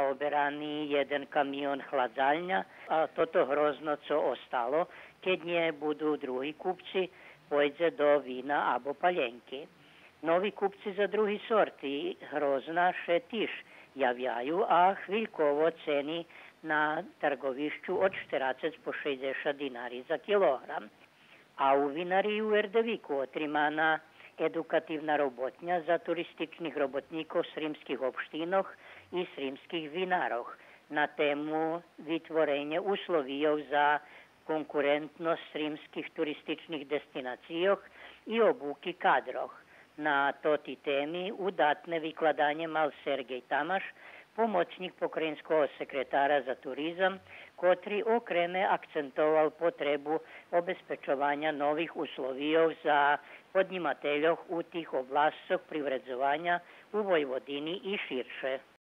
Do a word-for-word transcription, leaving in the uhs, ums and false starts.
оберани єден камион хладзальня, а тото грозно цо остало, кед нє буду други купци, пойдзе до вина або палєнки. Нови купци за други сорти грозна ше тиж явяю, а хвильково цени на тарґовищу од штерацец по шейдзешат динари за килограм. А у винарии у Ердевику отримана едукативна роботня за туристичних роботнїкох сримских општинох и сримских винарох на тему витворенє условийох за конкурентносц сримских туристичних дестинацийох и обуки кадрох. На тоти теми удатне викладанє мал Сергей Тамаш, помоцнїк покраїнского секретара за туризам, котри окреме акцентовал потребу обезпечованя нових условийох за поднїмательох у тих обласцох привредзованя у Войводини и ширше.